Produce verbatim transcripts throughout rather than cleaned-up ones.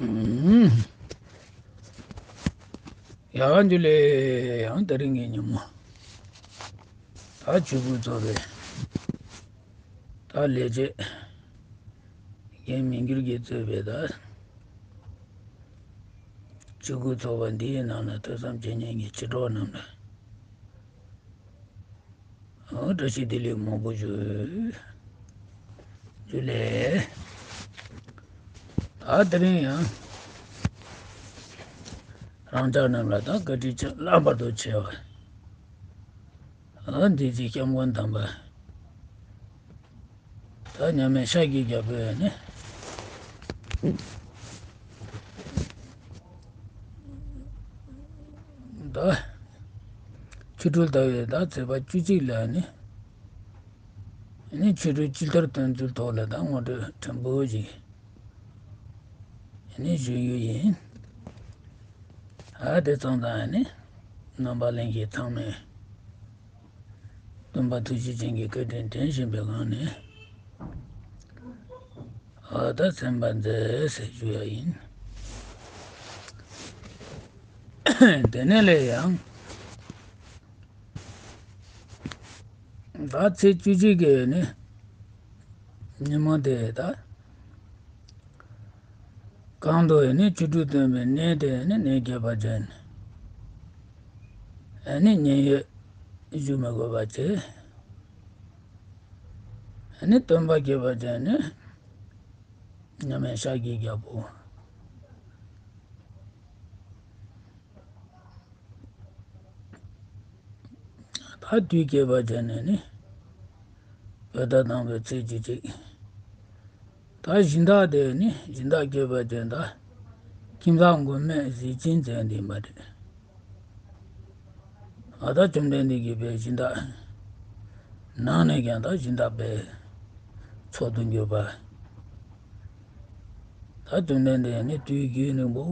ཡ། ཇུ་ལེ། ཡང་དེ་རིང་གི་ཉིན་མོ། ད་ཆོས་སྐུ་ཚོགས་པའི་ད་ལས་བྱེད་རྒན་མི་འགྱུར་གྱིས་གཙོས་པའི་ད་ཆོས་སྐུ་ཚོགས་པ་འདིའི་ནང་ལ་ཐོས་བསམ་བྱེད་མཁན་གྱི་ཆོས་གྲོགས་རྣམས་ལ། ཨོ། བཀྲ་ཤིས་བདེ་ལེགས་མང་པོ་ཞུ། ཇུ་ལེ། ད་དེ་རིང་ཡང་རང་ཅག་རྣམས་ལ་ད་བཀའ་དྲིན་ཆེ་ལྷག་པར་དུ་ཆེ་བ། ཨོ། འདི་ཚེ་སྐྱབས་མགོན་དམ་པ། ད་མཉམ་མེད་ཤཱཀྱའི་རྒྱལ་པོས་ནི། ད་ཆོ་འཕྲུལ་ཟླ་བའི་ད་ཚེས་པ་བཅུ་གཅིག་ལ་ནི། ནི་ཆོ་འཕྲུལ་སྤྱི་ལྟར་སྟོན་ཚུལ་ཐོག་ལ་ད་ངོ་སྤྲོད་ཕྲན་བུ་ཞིག་ནི་ཞུ་རྒྱུ་ཡིན། ཨ། དེ་ཙམ་དང་ནི་རྣམ་པ་ལྷན་རྒྱས་ཚང་མས། སྟོན་པ་ཐུགས་རྗེ་ཅན་གྱི་བཀའ་དྲིན་དྲན་བཞིན་པའི་ངང་ནས། ཨ། ད་སེམས་པ་མཛད་ཟེར་ཞུ་ཡ་ཡིན། དེ་ནས་ལས་ཡང་ད་ཚེས་བཅུ་གཅིག་གི་ནི་ཉིན་མོ་དེ་ད། གང་དུ་ནི་ཆོ་འཕྲུལ་སྟོན་པའི་གནས་དེ་ནི་གནས་བརྒྱད་པ་ཅན། ནི་མཉན་ཡོད་བཞུགས་མི་དགོས་པ་བྱས། ནི་སྟོན་པ་བརྒྱད་པ་ཅན་ནི་མཉམ་མེད་ཤཱཀྱའི་རྒྱལ་པོ། ད་དུས་བརྒྱད་པ་ཅན་ནི་ནི་བོད་ཟླ་དང་པོའི་ཚེས་བཅུ་གཅིག། ད་སྦྱིན་བདག་དེ་ནི་སྦྱིན་བདག་བརྒྱད་པ་ཅན་ད་ཁྱིམ་བདག་མགོན་མེད་གཟི་བྱིན་མཛད་འདི་མ་རེད། ཨ། ད་བཅོམ་ལྡན་འདས་ཀྱི་བའི་སྦྱིན་བདག་ནང་ནས་ཀྱང་ད་སྦྱིན་བདག་པའི་མཆོག་ཏུ་གྱུར་པ། ད་བཅོམ་ལྡན་འདས་ནི་དུས་རྒྱུན་རིང་པོ་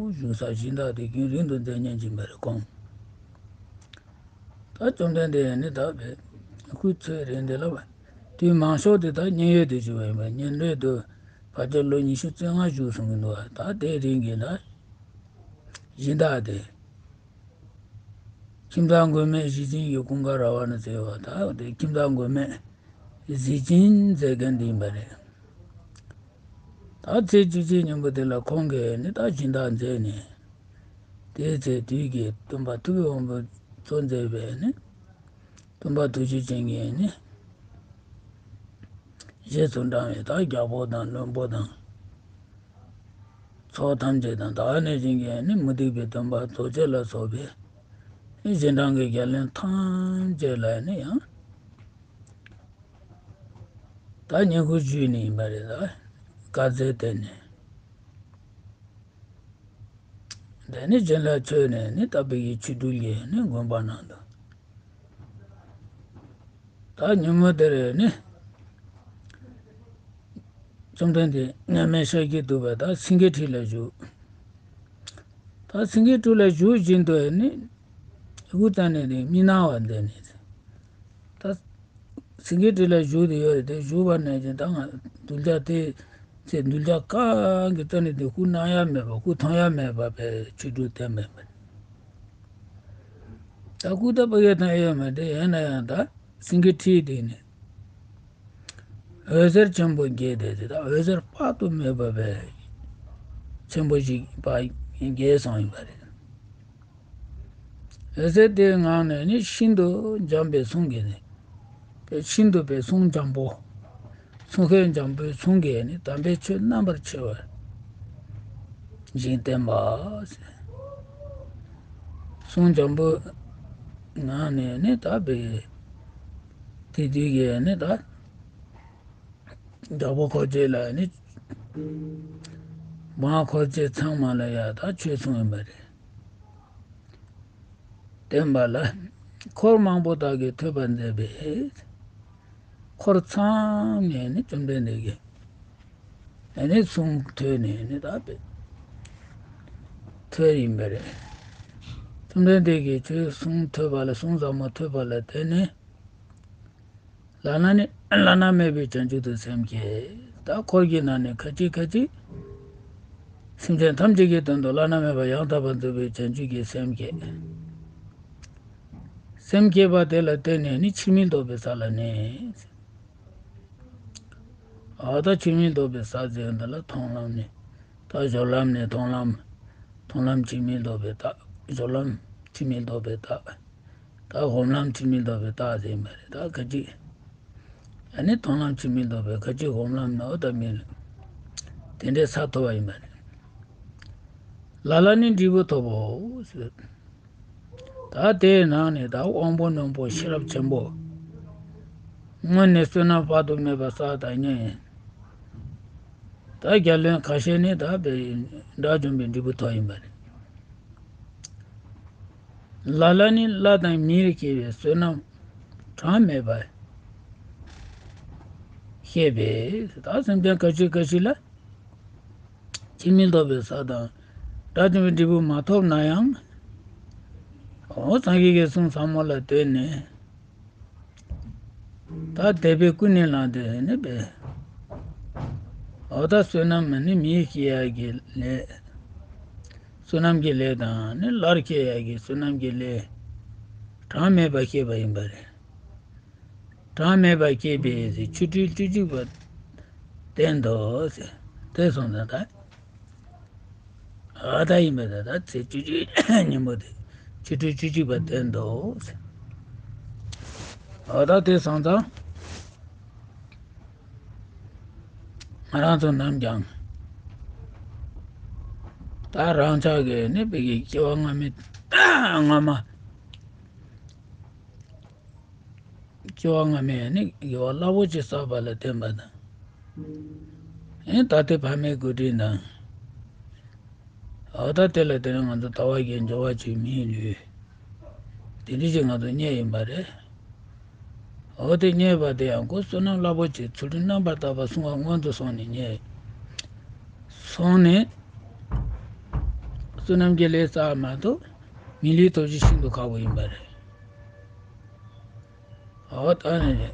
བཞུགས་ས་སྦྱིན་བདག་དེ་རྒྱུན་རིང་དུ་མཛད་ཉན་གྱིན་པ་རེད་ཁོང་། ད་བཅོམ་ལྡན་འདས་ནི་ད་བའི་སྐུ་ཚེ་རིང་དེ་ལ་བ། དུས་མང་ཤོས་དེ་ད་མཉན་ཡོད་དུ་བཞུགས་པ་ཡིན་པ། མཉན་ཡོད་དུ་ཕལ་ཆེར་ལོ་ཉི་ཤུ་རྩ་ལྔ་བཞུགས་སོང་གི་འདུག་བ། ད་དེའི་རིང་གི་ད་སྦྱིན་བདག་དེ། ཁྱིམ་བདག་མགོན་མེད་གཟི་བྱིན་གྱི་ཀུན་དགའ་ར་བ་ན་ཟེར་བ་ད་དེ་ཁྱིམ་བདག་མགོན་མེད་གཟི་བྱིན་མཛད་མཁན་དེ་ཡིན་པ་རེད། ད་ཚེས་བཅུ་གཅིག་ཉིན་མོ་དེ་ལ་ཁོང་གིས་ནི་ད་སྦྱིན་བདག་མཛད་ནས། དེའི་ཚེ་དུས་ཀྱི་སྟོན་པ་ཐུབ་པའི་དབང་པོ་གཙོ་མཛད་པའི་ནི། སྟོན་པ་ཐུགས་རྗེ་ཅན་གྱིས་ནི། རྗེས་སུ་འབྲང་བའི་ད་རྒྱལ་པོ་དང་བློན་པོ་དང་། ཚོགས་ཐམས་ཅད་དང་ད་ག་ནང་བཞིན་གྱི་ནི་མུ་སྟེགས་པའི་སྟོན་པ་རྡོ་རྗེ་ལ་སོགས་པའི་ནི་རྗེས་འབྲང་གི་རྒྱལ་བློན་ཐམས་ཅད་ལ་ནི་ཡང་ད་བསྙེན་བཀུར་ཞུས་ནི་ཡིན་པ་རེད། ད་བཀའ་སྩལ་བསྟན་ནས། དེ་ནས་བྱིན་རླབས་ཆོད་ནས་ནི་ད་བོད་ཀྱི་ཆོ་འཕྲུལ་གྱི་ནི་དགོན་པ་ནང་དུ། ད་ཉིན་མོ་དེར་ནི་བཅོམ་ལྡན་འདས་མཉམ་མེད་ཤཱཀྱ་ཐུབ་པ་ད་སེང་གེའི་ཁྲི་ལ་བཞུགས། ད་སེང་གེའི་ཁྲི་ལ་བཞུགས་བཞིན་དུ་ནི་དབུ་བཙུགས་ནས་ནི་མི་སྣང་བ་མཛད་ནས། ད་སེང་གེའི་ཁྲི་ལ་བཞུགས་ཏེ་ཡོད་རེད་དེ། བཞུགས་པ་ནས་ཀྱང་ད་ང་གདུལ་བྱ་དེ་ཚེ་གདུལ་བྱ་གང་གི་རྩ་ནས་དེ་སྐུ་སྣང་ཡ་མེད་པ། སྐུ་མཐོང་ཡ་མེད་པ་བའི་ཆོ་འཕྲུལ་བསྟན་པ་ཡིན་པ་རེད། ད་སྐུ་ད་ཕ་གི་མཐོང་ཡ་ཡོད་མ་རེད། ཡིན་ན་ཡང་ད་སེང་གེའི་ཁྲི་དེ་ནི་འོད་ཟེར་ཆེན་པོ་འགྱེད་དེ། དེ་ད་འོད་ཟེར་དཔག་ཏུ་མེད་པ་བའི་ཆེན་པོ་ཞིག་ཕར་འགྱེད་སོང་ཡིན་པ་རེད། འོད་ཟེར་དེའི་ངང་ནས་ནི་ཤིན་ཏུ་འཇམ་པའི་གསུང་གིས་ནི། ཤིན་ཏུ་པའི་གསུང་འཇམ་པོ། གསུང་ཤེས་འཇམ་པོའི་གསུང་གིས་ནི་དམ་པའི་ཆོས་རྣམ་པར་ཕྱེ་བ་ཞིག་བསྟན་པ་ཟེར། གསུང་འཇམ་པོའི་ངང་ནས་ནི་ད་བའི་དེ་དུས་ཀྱི་ནི་ད། རྒྱལ་པོ་འཁོར་བཅས་ལ་ནི། འབངས་འཁོར་བཅས་ཚང་མ་ལ་ཡང་ད་ཆོས་གསུངས་ཡིན་པ་རེད། བསྟན་པ་ལ། འཁོར་མང་པོ་དག་གིས་ཐོས་པར་མཛད་པས། འཁོར་ཚང་མས་ནི་བཅོམ་ལྡན་འདས་ཀྱི་ཨ་ནི་གསུང་ཐོས་ནས་ནི་ད་པས་ཐོས་ཡིན་པ་རེད། བཅོམ་ལྡན་འདས་ཀྱིས་ཆོས་གསུང་ཐོས་པ་ལ། གསུང་ཟབ་མོ་ཐོས་པ་ལ་བརྟེན་ནས། བླ་ན་ནི་བླ་ན་མེད་པའི་བྱང་ཆུབ་ཏུ་སེམས་བསྐྱེད། ད་འཁོར་གྱི་ནང་ནས་ཁ་ཅིག་ཁ་ཅིག་ སེམས་ཅན་ཐམས་ཅད་ཀྱི་དོན་དུ་བླ་ན་མེད་པ་ཡང་དག་པར་རྫོགས་པའི་བྱང་ཆུབ་ཀྱི་སེམས་བསྐྱེད། སེམས་བསྐྱེད་པ་དེ་ལ་བརྟེན་ནས་ནི་ཕྱིར་མི་ལྡོག་པའི་ས་ལ་གནས། འོ་ད་ཕྱིར་མི་ལྡོག་པའི་ས་ཟེར་འདི་ལ་མཐོང་ལམ་ནས། ད་སྦྱོར་ལམ་ནས་མཐོང་ལམ། མཐོང་ལམ་ཕྱིར་མི་ལྡོག་པའི་རྟགས། སྦྱོར་ལམ་ཕྱིར་མི་ལྡོག་པའི་རྟགས། ད་སྒོམ་ལམ་ཕྱིར་མི་ལྡོག་པའི་རྟགས་ཟེར་མ་རེད། ད་ག་ཅིག་ཨ་ནི་མཐོང་ལམ་ཕྱིར་མི་ལྡོག་པའི་ག་ཅིག་སྒོམ་ལམ་ནོ་ད་མི་ལ། དེ་འདྲའི་ས་ཐོབ་པ་ཡིན་པ་རེད། ལ་ལ་ནི་འབྲས་བུ་ཐོབ་བོ་ཟེར། ད་དེའི་ནང་ནས་ད་དབང་པོ་རྣོན་པོ་ཤེས་རབ་ཆེན་པོ། སྔོན་ནས་བསོད་ནམས་དཔག་ཏུ་མེད་པ་བསགས་དང་ཉེ། ད་རྒྱལ་བློན་ཁ་ཤས་ནི་ད་དཔེ་དགྲ་བཅོམ་པའི་འབྲས་བུ་ཐོབ་ཡིན་པ་རེད། ལ་ལ་ནི་ལྷ་དང་མིར་སྐྱེ་བའི་བསོད་ནམས་གྲངས་མེད་པ་བཤད་པས། ད་སེམས་ཅན་ག་ཅི་ག་ཅི་ལ། ཕྱིར་མི་ལྡོག་པའི་ས་དང་། དགྲ་བཅོམ་པའི་འབྲས་བུ་མ་ཐོབ་ན་ཡང་། འོ་སངས་རྒྱས་ཀྱི་གསུང་ཟབ་མོ་ལ་ལྟོས་ནས། ད་དད་པས་ཀུན་ནས་བསླངས་ཏེ་ནི་པས། འོ་ད་བསོད་ནམས་ནི་མིར་སྐྱེ་ཡག་གི་ལས། བསོད་ནམས་ཀྱི་ལས་དང་ནི་ལྷར་སྐྱེ་ཡག་གི་བསོད་ནམས་ཀྱི་ལས། གྲངས་མེད་པ་བཤད་པ་ཡིན་པ་རེད། གྲངས་མེད་པ་བཤད་པས་ཆོ་འཕྲུལ་བཅུ་གཅིག་པ་བསྟན་ཏོ་ཟེར། དེ་སོང་ཙང་ད། འོ་ད་ཡིན་པ་ད་ད་ཚེས་བཅུ་གཅིག་ཉིན་མོ་དེ་ཆོ་འཕྲུལ་བཅུ་གཅིག་པ་བསྟན་ཏོ་ཟེར། འོ་ད་དེ་སོང་ཙང་ང་རང་ཚོ་ནམ་ཀྱང་། ད་རང་ཅག་གི་ནི་བོད་ཀྱི་སྐྱེ་བ་སྔ་མའི་སྔ་མ། སྐྱེ་བ་སྔ་མའི་ནི་དགེ་བ་རླབས་པོ་ཆེ་བསགས་པ་ལ་བརྟེན་པ་དང་། ཨེ་ད་ལྟའི་ཕ་མའི་བཀོད་དྲིན་དང་། འོ་ད་དེ་ལ་དེ་རིང་ང་ཚོ་ཟླ་བ་བརྒྱད་འབྱོར་བ་བཅུའི་མིའི་ལུས། དེ་འདྲ་ཞིག་ང་ཚོ་རྙེད་ཡིན་པ་རེད། འོ་དེ་རྙེད་པ་དེ་ཡང་ཁོ་བསོད་ནམས་རླབས་པོ་ཆེ་ཚུལ་ཁྲིམས་རྣམ་པར་དག་པ་བསྲུང་བ་སྔོན་དུ་སོང་ནས་རྙེད། སོང་ནས། བསོད་ནམས་ཀྱི་ལས་བསགས་མ་གཏོགས་མི་ལུས་ཐོབ་རྒྱུ་ཤིན་ཏུ་ཁག་པོ་ཡིན་པ་རེད། འོ་ད་ནི།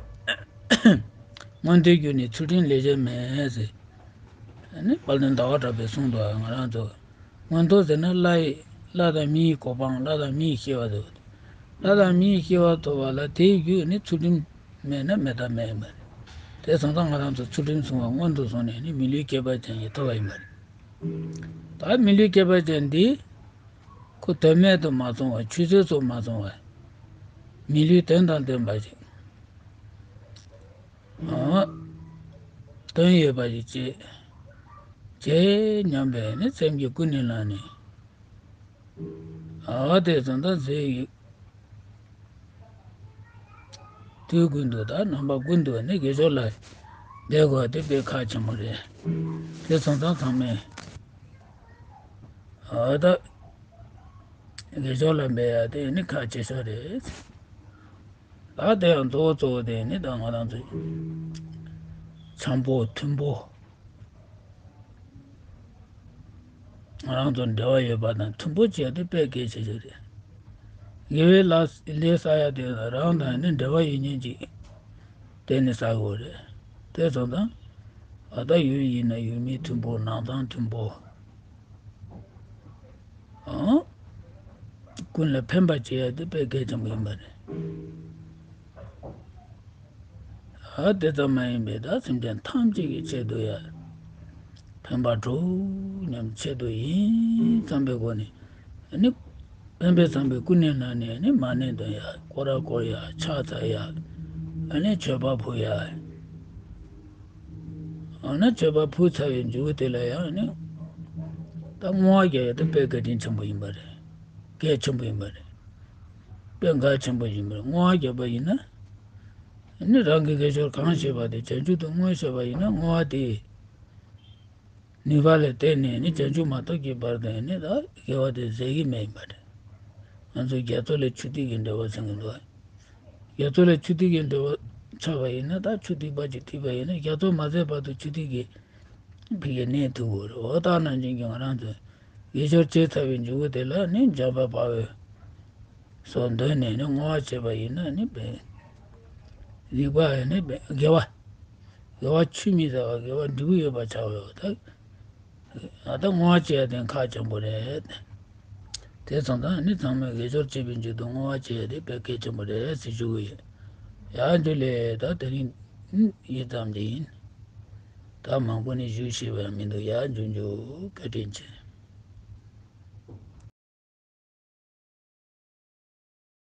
མངོན་མཐོའི་རྒྱུ་ནི་ཚུལ་ཁྲིམས་ལས་གཞན་མེད་ཟེར། ནི་དཔལ་ལྡན་ཟླ་བ་གྲགས་པས་གསུངས་འདུག་ང་རང་ཚོ། མངོན་མཐོ་ཟེར་ན་ལྷ་ཡི་ལྷ་དང་མི་ཡི་གོ་འཕང་ལྷ་དང་མི་ཡི་སྐྱེ་བ་དེ། ལྷ་དང་མི་ཡི་སྐྱེ་བ་ཐོབ་པ་ལ་དེའི་རྒྱུ་ནི་ཚུལ་ཁྲིམས་མེད་ན་མེད་ཐབས་མེད་མ་རེད། དེ་སོང་ཙང་ང་རང་ཚོ་ཚུལ་ཁྲིམས་སྲུང་བ་སྔོན་དུ་སོང་ནས་ནི་མི་ལུས་ཁྱད་པར་ཅན་ཞིག་ཐོབ་པ་ཡིན་པ་རེད། ད་མི་ལུས་ཁྱད་པར་ཅན་འདི། ཁོ་དོན་མེད་དུ་མ་སོང་བར་ཆུད་ཟོས་སུ་མ་སོང་བར། མི་ལུས་དོན་དང་ལྡན་པ་ཞིག་ཨ། དོན་ཡོད་པ་ཞིག་བྱེད། བྱེད་སྙམ་པའི་ནི་སེམས་ཀྱིས་ཀུན་ནས་བསླངས་ནས། ཨ་དེ་ཙམ་དང་ཟེར་ཡིག་དུས་ཀུན་ཏུ་དང་རྣམ་པ་ཀུན་ཏུ་ནི་དགེ་སྦྱོར་ལ་འབད་དགོས་དེ་དཔེ་ཁག་ཆེན་པོ་རེད། དེ་སོང་ཙང་ཚང་མས་ཨ་ད་དགེ་སྦྱོར་ལ་འབད་ཡ་དེ་ནི་ཁག་ཆེ་ཤོས་རེད། ད་དེ་ཡང་གཙོ་བོ་གཙོ་བོ་དེ་ནི་ད་ང་རང་ཚོ་འཆམ་པོ་མཐུན་པོ། ང་རང་ཚོ་འབྲེལ་བ་ཡོད་པ་དང་མཐུན་པོ་བྱས་ཏེ་དཔེ་གལ་ཆེ་ཤོས་རེད། དགེ་བའི་ལས་ལས་བསགས་ཡ་དེ་རང་དང་ནི་འབྲེལ་བ་ཡོད་མཁན་ཅིག་དེ་ནི་བསགས་དགོས་རེད། དེ་སོང་ཙང་ཨ་ད་ཡུལ་ཡིན་ན་ཡུལ་མི་མཐུན་པོ་ནང་ཚང་མཐུན་པོ། ཨང་། ཀུན་ལ་ཕན་པ་བྱེད་ཡ་དེ་དཔེ་གལ་ཆེན་པོ་ཡིན་པ་རེད། ཨ་དེ་ཙམ་མ་ཡིན་པའི་ད་སེམས་ཅན་ཐམས་ཅད་ཀྱི་ཆེད་དུ་ཡ། ཕན་པ་སྒྲུབ་སྙམ་ཆེད་དུ་ཡིན་བསམ་པའི་སྒོ་ནས། ཨ་ནི། ཕན་པའི་བསམ་པས་ཀུན་ནས་བསླངས་ནས་ནི་མ་ཎི་འདོན་ཡ་སྐོར་ར་བསྐོར་ཡ་ཕྱག་འཚལ་ཡ། ཨ་ནི་མཆོད་པ་ཕུལ་ཡ། འོ་ན་མཆོད་པ་ཕུལ་ཚར་བའི་མཇུག་དེ་ལ་ཡང་ནི། ད་བསྔོ་བ་རྒྱག་ཡ་དེ་དཔེ་བཀའ་དྲིན་ཆེན་པོ་ཡིན་པ་རེད། གལ་ཆེན་པོ་ཡིན་པ་རེད། དཔེ་གལ་ཆེན་པོ་ཡིན་པ་རེད། བསྔོ་བ་བརྒྱབ་པ་ཡིན་ན། ནི་རང་གི་དགེ་སྦྱོར་གང་བྱས་པ་དེ་བྱང་ཆུབ་ཏུ་བསྔོས་བྱས་པ་ཡིན་ན་བསྔོ་བ་དེ། ནུས་པ་ལ་བརྟེན་ནས་ནི་བྱང་ཆུབ་མ་ཐོབ་ཀྱི་བར་དུ་ནི་ད་དགེ་བ་དེ་ཟད་ཀྱི་མེད་ཡིན་པ་རེད། ང་ཚོ་རྒྱ་མཚོ་ལ་ཆུ་ཐིགས་ཀྱི་འགྲེལ་པ་ཟེར་གྱི་འདུག་རྒྱ་མཚོ་ལ་ཆུ་ཐིགས་ཀྱི་འགྲེལ་པ་ཆགས་པ་ཡིན་ན་ད་ཆུ་ཐིགས་པ་ཅིག་ཐིགས་པ་ཡིན་ན་རྒྱ་མཚོ་མ་ཟད་བར་དུ་ཆུ་ཐིགས་ཀྱི་ཕ་གིར་གནས་ཐུབ་ཀྱི་རེད། འོ་ད་ནང་བཞིན་གྱི་ང་རང་ཚོ་དགེ་སྦྱོར་བྱས་ཚར་བའི་མཇུག་དེ་ལ་ནི་འཇམ་དཔལ་དཔའ་བོས་སོགས་འདོན་ནས་ནི་བསྔོ་བ་བྱས་པ་ཡིན་ན་ནི་བས། རིག་པ་ནི་བས་དགེ་བ། དགེ་བ་ཆུད་མི་ཟ་བ་དགེ་བ་འབྲས་བུ་ཡོད་པར་བྱ་བའོ་ད། ད་བསྔོ་བ་བྱེད་ཡ་དེ་ཁག་ཆེན་པོ་རེད། དེ་སོང་ཙང་ནི་ཚང་མས་དགེ་སྦྱོར་བྱེད་པའི་མཇུག་ཏུ་བསྔོ་བ་བྱེད་ཡ་དེ་དཔེ་གལ་ཆེན་པོ་རེད་ཟེར་ཞུ་གི་ཡོད། ཡ་འཇུ་ལེ། ད་དེ་རིང་ཡིན་ཙམ་གྱི་ཡིན། ད་མང་པོ་ནི་ཞུ་ཤེས་པ་ཡང་མི་འདུག། ཡ་འཇུ་འཇུ། བཀའ་དྲིན་ཆེ།